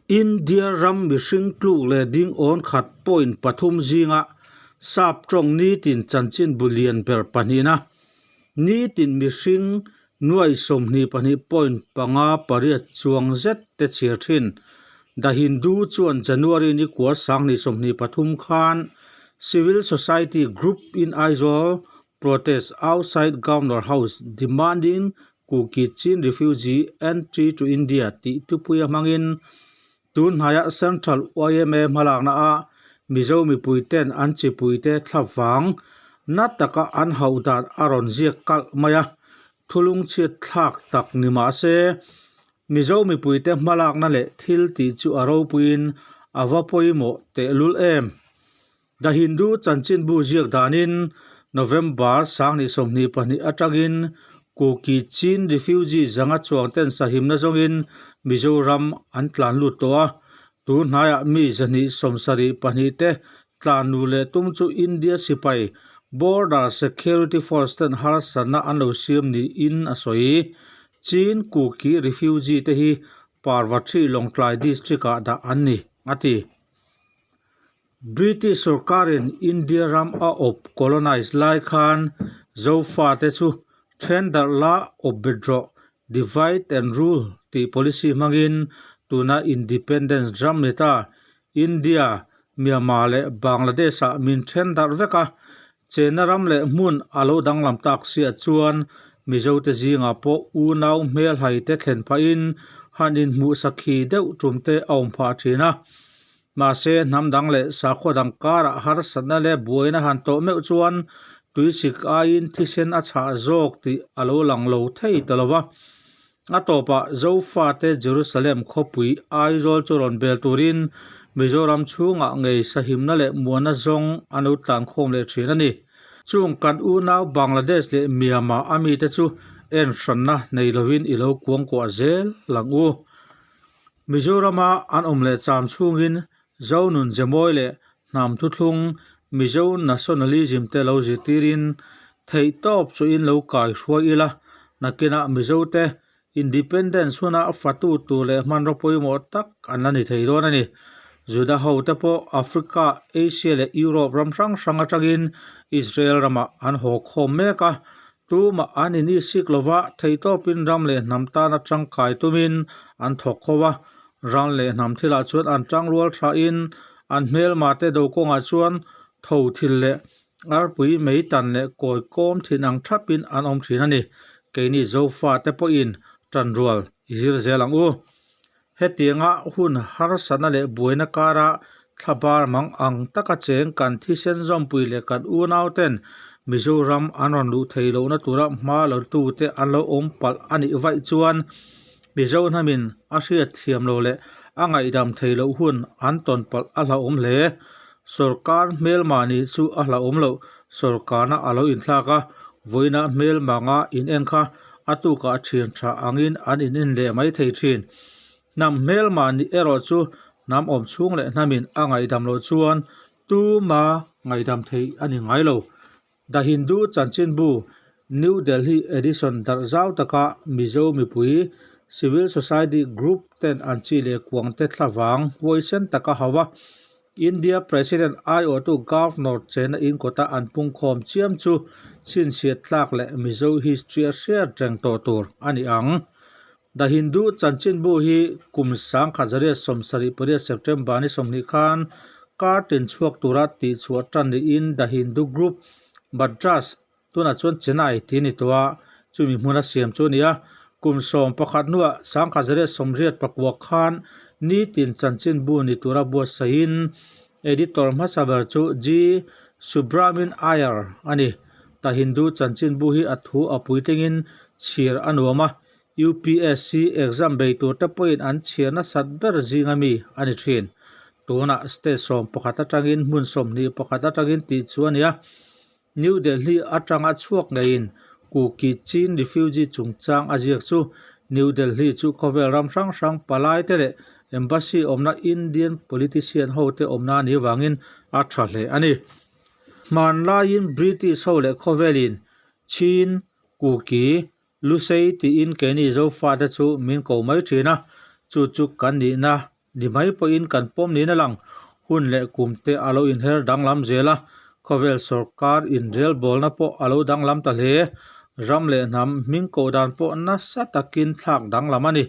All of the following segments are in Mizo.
India ram mihring tluk leh ding awn khat point pathum zinga sap tawng nitin chanchinbu lian ber pahnihna, nitin mihring nuai 22 point panga pariat chuang zet te chhiar thin. The Hindu chuan January ni kual 2023 khan Civil Society Group in Aizawl protest outside Governor House demanding Kuki Chin Refugee Entry to India tih thupuia hmangin tun hnaiah Central yma hmalakna ah Mizo mipui ten an chipui te thla vang na taka an hauh dan a rawn ziak kalh mai a, thulung chhiat thlak tak ni mah se Mizo mipui te hmalakna leh thil tih chu a ropuiin a va pawimawh tehlul em. The Hindu chanchinbu ziak danin November 2022 atangin Kuki Chin refugee zanga chuang ten sahimna zawngin Mizoram an tlan lut tawh a, tun hnaiah mi 272 te tlan luh leh tum chu India sipai Border Security Force ten harsatna an lo siam niin a sawi. Chin Kuki refugee te hi Parvathi Lawngtlai district-ah dah an ni, a ti. British sorkarin India ram a awp colonise lai khan Zofate chu then darh la awp bet rawh, divide and rule, tih policy hmangin tuna independence ram ni ta India, Myanmar leh Bangladesh-ah min then darh vek a, chenna ram leh hmun a lo danglam tak siah chuan Mizote zingah pawh unau hmelhai te thlen phahin han inhmuh sakhi deuh tum te a awm phah thin a. Mahse, hnam dang leh sakhaw dang karah harsatna leh buaina han tawh meuh chuan tuisik aiin thisen a chhah zawk tih a lo lang lo thei ta lo va. A tawpah Zofate Jerusalem khawpui Aizawl chu rawn bel turin Mizoram chhungah ngei sahimna leh muanna zawng an lo tlankhawm leh thin a ni. Chung kan unau Bangladesh leh Myanmar a mite chu en hranna nei lovin i lo kuangkuah zel lang u. Mizorama an awm leh cham chhungin Zonun Zemawi leh hnam thuthlung Mizo Nationalism te lo zirtirin theihtawp chuin lo kai hruai ila, nakinah Mizote Independence huna fatu tur leh hmanraw pawimawh tak an la ni thei dawn a ni. Juda hote pawh Africa, Asia leh Europe ram hrang hrang atangin Israel ramah an haw khawm mek a, Tumah an in isik lova, theihtawpin ram leh hnam tana tangkai tumin an thawk ho a. Ram leh hnam thilah chuan an tangrual thain an hmelmate do kawngah chuan tho thil leh arpui mei tan leh kawi kawm thin ang thapin an awm thin a ni. Keini Zofate pawhin tanrual i zir zel ang u. Hetianga hun harsatna leh buaina kara thlabar mang ang taka cheng kan thisen zawmpui leh kan unauten Mizoram an rawn luh thei lohna tura hma lotute an lo awm palh a nih vaih chuan Mizo hnamin a hriat thiam lo leh a ngaihdam thei loh hun an tawn palh a hlauhawm hle. Sorkar hmelma nih chu a hlauhawm loh, sorkarna a lo inthlak a, vawiina hmelmanga in en kha a tukah thian tha angin an in en leh mai thei thin. Hnam hmelma nih erawh chu hnam awm chhung leh hnamin a ngaihdam loh chuan tuma ngaihdam theih a ni ngai lo. The Hindu chanchinbu New Delhi Edition darh zau taka Mizo mipui Civil Society Group ten an chi leh kuang te thlavang huaisen taka hau a, India President aiawhtu Governor chena in kawta an pungkhawm chiam chu chhinchhiat tlak leh Mizo history a hriat reng tawh tur a ni ang. The Hindu chanchinbu hi kum 1978 September ni 20 khan kar tin chhuak tura tihchhuah tan niin The Hindu Group, Madras tunah chuan Chennai tih a ni tawh a, chumi hmuna siam chu a ni a. Kum 11 hnuah 1989 khan nitin chanchinbu ni tura buatsaihin editor hmasa ber chu G. Subramin Iyer a ni. The Hindu chanchinbu hi a thu a puitlingin chhir a nuam a, UPSC exam bei tur te pawhin an chhiar nasat ber zinga mi a ni thin. Tunah state 11 atangin hmun 21 atangin tih chu a ni a. New Delhi atanga chhuak ngeiin Kuki Chin refugee chungchang a ziak chu New Delhi chu khawvel ram hrang hrang palai te leh embassy awmna Indian politician ho te awmna a nih vangin a tha hle a ni. Hmanlaiin British ho leh khawvelin Chin, Kuki, Lusei tiin keini Zofate chu min ko mai thin a, chu chu kan nihna. ni mai pawhin kan pawm niin a lang. Hun leh kum te a lo inher danglam zel a, khawvel sawrkar inrelbawlna pawh a lo danglam ta hle. Ram leh hnam hming koh dan pawh nasa takin thlak danglam a ni.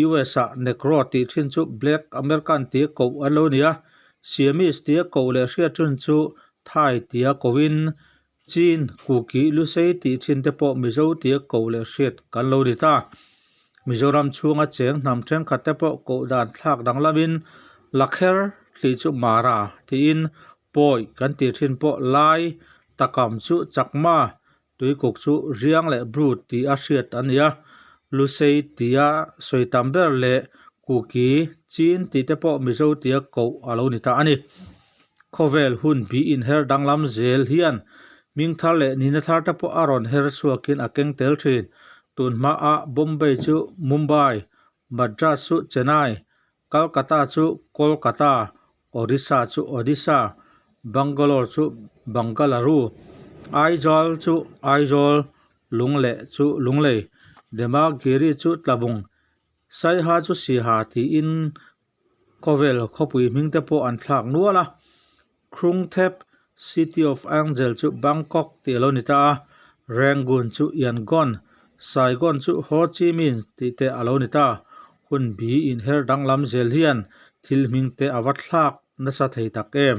US-ah Negro tih thin chu Black American tia koh an lo ni a, Siamese tia koh leh hriat thin chu Thai tia kohin Chin, Kuki, Lusei tih thin te pawh Mizo tia koh leh hriat kan lo ni ta. Mizoram chhunga cheng hnam thenkhat te pawh koh dan thlak danglamin Lakher tih chu Mara tiin Pawi kan tih thin pawh Lai, Takam chu Chakma, Tuikuk chu Riang leh Bru tih a hriat a ni a, Lusei tia sawi tam ber leh Kuki, Chin tih te pawh Mizo tia koh a lo ni ta a ni. Khawvel hun bi inher danglam zel hian hming thar leh nihna thar te pawh a rawn her chhuakin a keng tel thin. Tun hmaah Bombay chu Mumbai, Madras chu Chennai, Calcutta chu Kolkata, Orissa chu Odisha, Bangalore chu Bangalaru, Aizawl chu Aizawl, Lungleh chu Lunglei, Demagiri chu Tlabung, Saiha chu Siha tiin Khawvel khawpui hming te pawh an thlak nual a, Krungthep, City of Angel chu Bangkok tih a lo ni ta a, Rangoon chu Yangon, Saigon chu Ho Chi Minh tih te a lo ni ta. Hun bi inher danglam zel hian thil hming te a va thlak nasa thei tak em?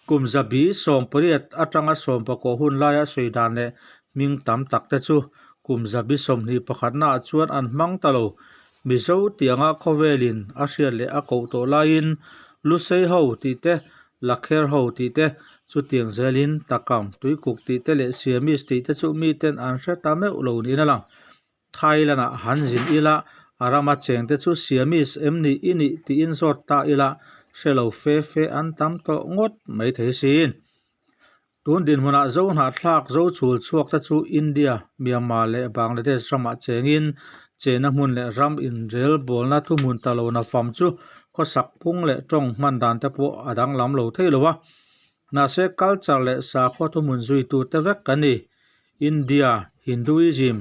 Kum zabi 18 atanga 19 hun laia sawi dan leh hming tam tak te chu kum zabi 21 naah chuan an hmang ta lo. Mizo tianga khawvelin a hriat leh a koh tawh laiin Lusei ho tih te, Lakher ho tih te, chutiang zelin Takam, Tuikuk tih te leh Siamese tih te chu miten an hre ta meuh lo niin a lang. Thailand-ah han zin ila, a rama chengte chu Siamese em ni i nih tiin zawt ta ila, hre lo fe fe an tam tawh ngawt mai thei sin. Tun dinhmunah zo hnahthlak zo chhul chhuak te chu India, Myanmar leh Bangladesh ramah chengin chena hmun leh ram inrelbawlna thuhmun ta lo nafam chu khawsak phung leh tawng hman dan te pawh a danglam lo thei lo a. Mahse culture leh sakhua thuhmun zuitu te vek kan ni. India, Hinduism,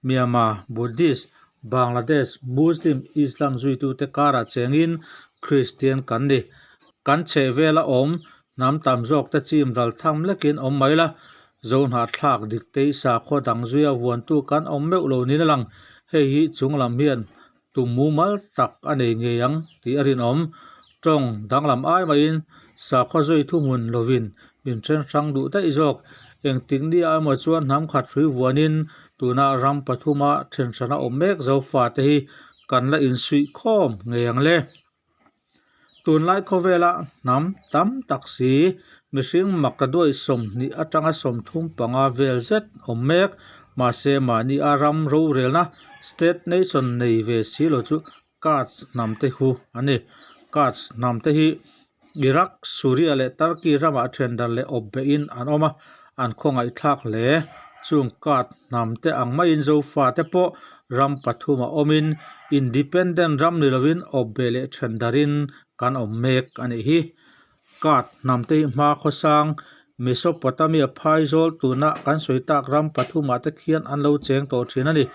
Myanmar, Buddhist, Bangladesh, Muslim, Islam zuitute karah chengin Kristian kan ni. Kan chhehvela awm hnam tam zawkte chim ral tham lekin awm mai la, Zohnahthlak diktei sakhua dang zuia vuantu kan awm meuh lo niin a lang. Hei hi chunglam hian Tum mumal tak a nei ngei ang tih a rinawm. Tawng danglam ai maiin sakhaw zui thuhmun lovin min then hrang duh daih zawk. Engtik nia emaw chuan hnam khat hrui vuanin tuna ram pathuma then hrana awm mek Zofate hi kan la insuih khawm ngei ang le. Tunlai khawvela hnam tam tak si mihring maktaduai 20 atanga 35 vel zet awm mek. Mahse mahni a ram rorelna state nation nei ve si lo chu Kurds hnam te hu a ni. Kurds hnam te hi Iraq, Suria leh Turkey ramah thendarh leh awp behin an awm a, an khawngaihthlak hle. Chung Kurd hnam te ang maiin Zofa te pawh ram pathuma awmin independent ram ni lovin awp beh leh thendarhin kan awm mek a nih hi. Kurd hnam te hi hma khawsang Mesopotamia phaizawl tuna kan sawi tak ram pathumah te khian an lo cheng tawh thin a ni.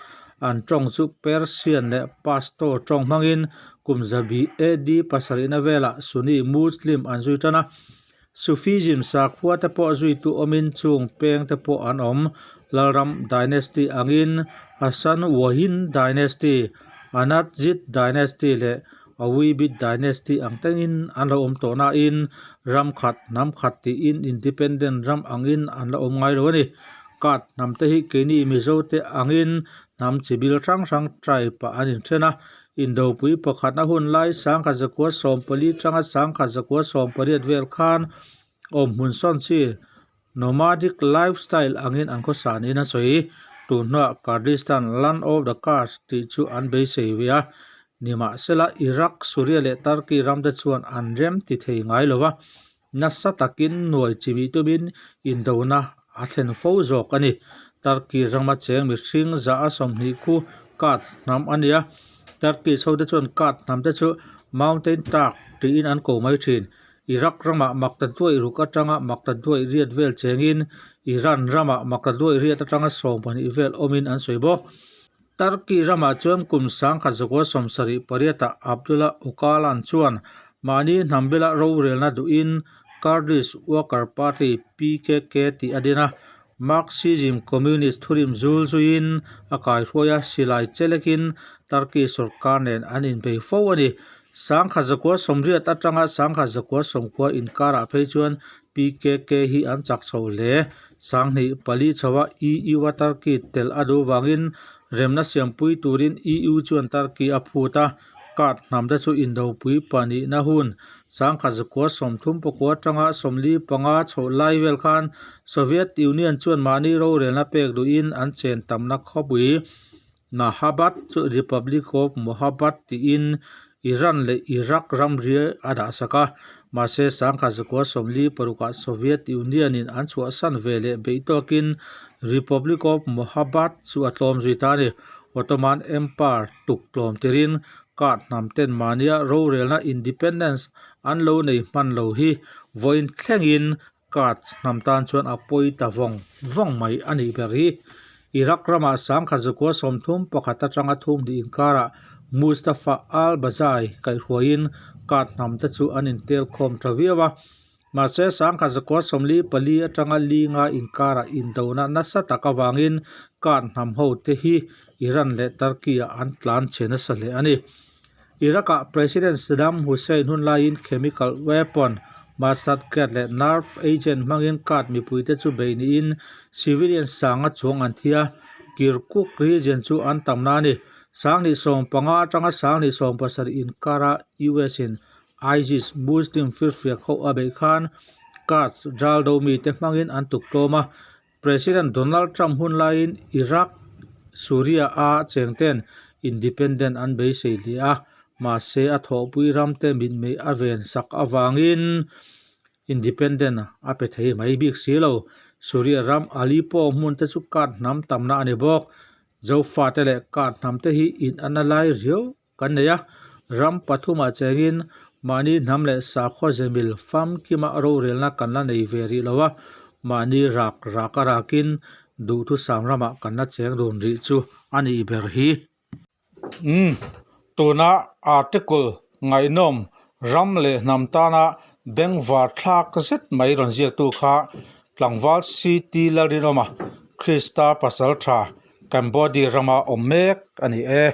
An tawng chu Persian leh Pashto tawng hmangin kum zabi AD pasarihna velah Sunni Muslim an zui tan a. Sufism sakhua te pawh zuitu awmin chung peng te pawh an awm. Lalram dynasty angin Hasan Wahin dynasty, Anadzid dynasty leh Ayyubid dynasty ang tengin an lo awm tawh nain ram khat, hnam khat tiin independent ram angin an la awm ngai lo a ni. Kurd hnam te hi keini Mizo te angin hnam chi bil hrang hrang tribe ah an inthen a. Indopui pakhatna hun lai 1914 tanga 1918 vel khan awmhmun sawn chi Nomadic lifestyle angin an khawsa niin a sawi. Tun hnuah Kurdistan, Land of the Kurds tih chu an beisei ve a. Nimahsela, Iraq, Suria leh Turkey ramte chuan an rem ti thei ngai lo va, nasa takin nuai chimih tumin indona a thlen fo zawk a ni. Turkey rama cheng mihring za a 20 khu Kurd hnam a ni a. Turkish hote chuan Kurd hnamte chu Mountain Turk tiin an ko mai thin. Iraq ramah makta duaih ruk atanga makta duaih riat vel chengin Iran ramah makta duaih riat atanga 12 vel awmin an sawi bawk. Turkey ramah chuan kum 1978-ah Abdullah Öcalan chuan mahni hnam bila rorelna duhin Kurdish Worker Party, PKK, tih a din a. Marxism Communist thurim zul zuiin a kaihruai a, silai chelekin Turkey sorkar nen an inbei fo a ni. 1980 atanga 1990 inkarah phei chuan PKK hi an chak chho hle. 2004 chhoa EU-a Turkey tel a duh vangin remna siampui turin EU chuan Turkey a phut a, Kurd hnamte chu indopui pahnihna hun 1939 atanga 45 chhoh lai vel khan Soviet Union chuan mahni rorelna pek duhin an chen tamna khawpui Mahabad chu Republic of Mohabad tiin Iran leh Iraq ramri a dahsak a, mahse 1946-ah Soviet Union-in an chhuahsan ve leh beih tawkin Republic of Mohabad chu a tlawm zui ta a ni. Ottoman Empire tuk tlawm tirin Kurd hnam ten mahnia rorelna independence an lo nei hman lo hi vawiin thlengin Kurd hnam tan chuan a pawi ta vawng vawng mai a nih ber hi. Iraq ramah 1931 atanga thumhnih inkarah Mustafa al-Bazai kaihhruaiin Kurd hnam te chu an intel khawm tha viau a. Mahse, 1944 atanga linga inkarah indona nasa tak avangin Kurd hnam ho te hi Iran leh Turkey-ah an tlan chhe nasa hle a ni. Iraq-ah President Saddam Hussein hun laiin chemical weapon, mustard gas leh nerve agent hmangin Kurd mipuite chu bei niin civilian sanga chuang an thi a, Kirkuk region chu an tamna a ni. 2015 atanga 2017 inkara US-in ISIS Muslim firfiak ho a beih khan Kurds ral do mite hmangin an tuk tlawm a, President Donald Trump hun laiin Iraq, Suria a chengten independent an beisei hle a, mahse a thawhpui ramte mitmei a ven sak avangin independent a pe thei mai bik si lo. Suria ram Aleppo hmun te chu Kurd hnam tamna a ni bawk. Zofate leh Kurd hnam te hi inanna lai riau Kan nei a, ram pathumah chengin mahni hnam leh sakhaw zemil famkima rorelna kan la nei ve rih lo a, mahni rak rak a rakin duhthusam ramah kan la cheng dun rih chu a nih ber hi. Umm, tuna article ngaihnawm ram leh hnam tana bengvar thlak zet mai rawn ziaktu kha tlangval CT Lalrinawma, Krista pasal tha, Cambodia rama awm mek a ni e.